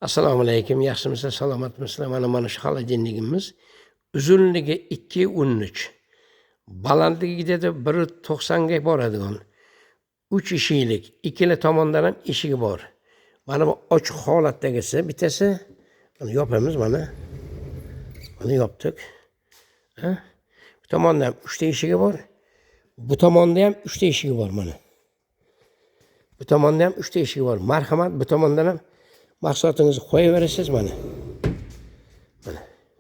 Assalomu alaykum, yaxshimisizlar, salomatmisizlar? Mana shu холодильник imiz uzunligi 2,13, balandligi где-то 1,90 ga boradigan, uch eshiklik, ikkala tomondan ham eshigi bor. Mana bu ochiq holatdagisi bittasi. Mana yopamiz, mana yopdik. Ha? Bu tomonda ham uchta eshigi bor, bu tomonda ham uchta eshigi bor. Mana bu tomonda ham uchta eshigi bor. Marhamat, bu tomondan ham mahsulotingizni qo'yaverasiz. Mana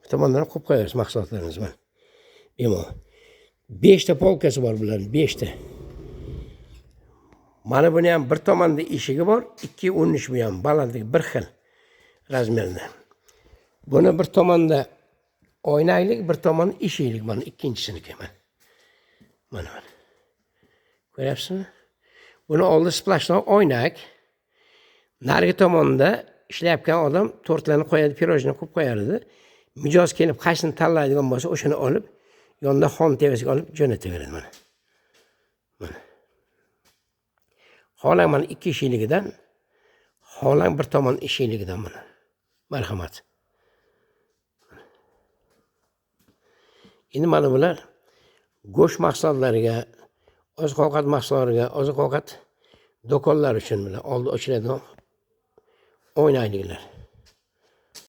bu tomondan ham qo'yib qo'yaverasiz mahsulotlaringizni. Mana bemalol, beshta полка si bor bularni, beshta. Mana buni ham bir tomonda eshigi bor, 2,13 bu ham, balandligi bir xil размер da. Buni bir tomonda oynaklik, bir tomonda eshiklik. Mana ikkinchisiniki. Mana ko'ryapsizmi? Buni oldi сплошной oynak. Narigi tomonda ishlayotgan odam tortlarni qo'yadi, пирожный qo'yib qo'yar edi. Mijoz kelib qaysini tanlaydigan bo'lsa, o'shani olib, yonida xon tevasiga olib jo'nataveradi. Mana xohlang mana ikki eshikligidan, xohlang bir tomon eshikligidan. Mana, marhamat. Endi mana bular go'sht mahsulotlariga, oziq ovqat mahsulotlariga, oziq ovqat do'konlari uchun bular oldi ochiladigan oynakliklar.